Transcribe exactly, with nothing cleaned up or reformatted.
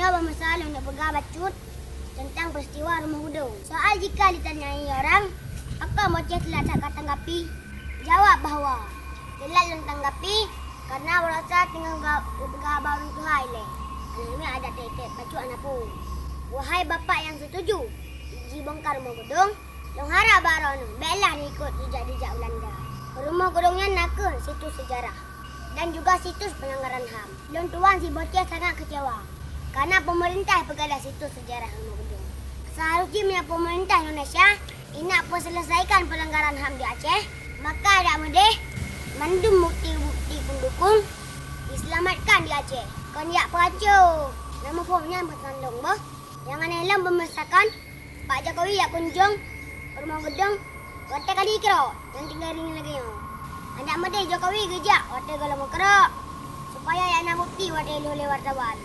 Ka bak masa lôn neuk peugah bacut teuntang peuristiwa Rumoh Geudong. Soal jika ditanyai orang, pakon Boceh teulat that ka tanggapi, jaweueb bahwa teulat lôn tanggapi kareuna baroesa teungoh ga-, geupeugah bak ureuëng tuha ilée. Aneuk miet adak tét-tét bacut hana peue. Wahai bapak nyang setuju jibongkar Rumoh Geudong, lôn harab bak droeneueh bék lah neuikot jijak-jijak Beulanda. Rumoh Geudong nyan nakeuh situs seujarah dan juga situs peulanggaran ham. Lôn tuan si Boceh sangat keucewa kareuna peumeurintah peugala situs seujarah Rumoh Geudong. Seuharus jih meunyoe peumeurintah Indonesia indak peuseuleusaikan peulanggaran ham di Aceh, maka dak meudeh mandum bukti-bukti peundukung diseulamatkan di Aceh. Kon jak peuaco, na muphom nyan peusan lôn boh. Nyang aneh lom peumeusakan, Pak Jokowi jak kunjong Rumoh Geudong watée ka jikeurok nyang tinggai ring lagée nyoe. Adak meudeh Jokowi geujak watée gohlom meukeurok, supaya jak na bukti watée lheueh lé wartawan.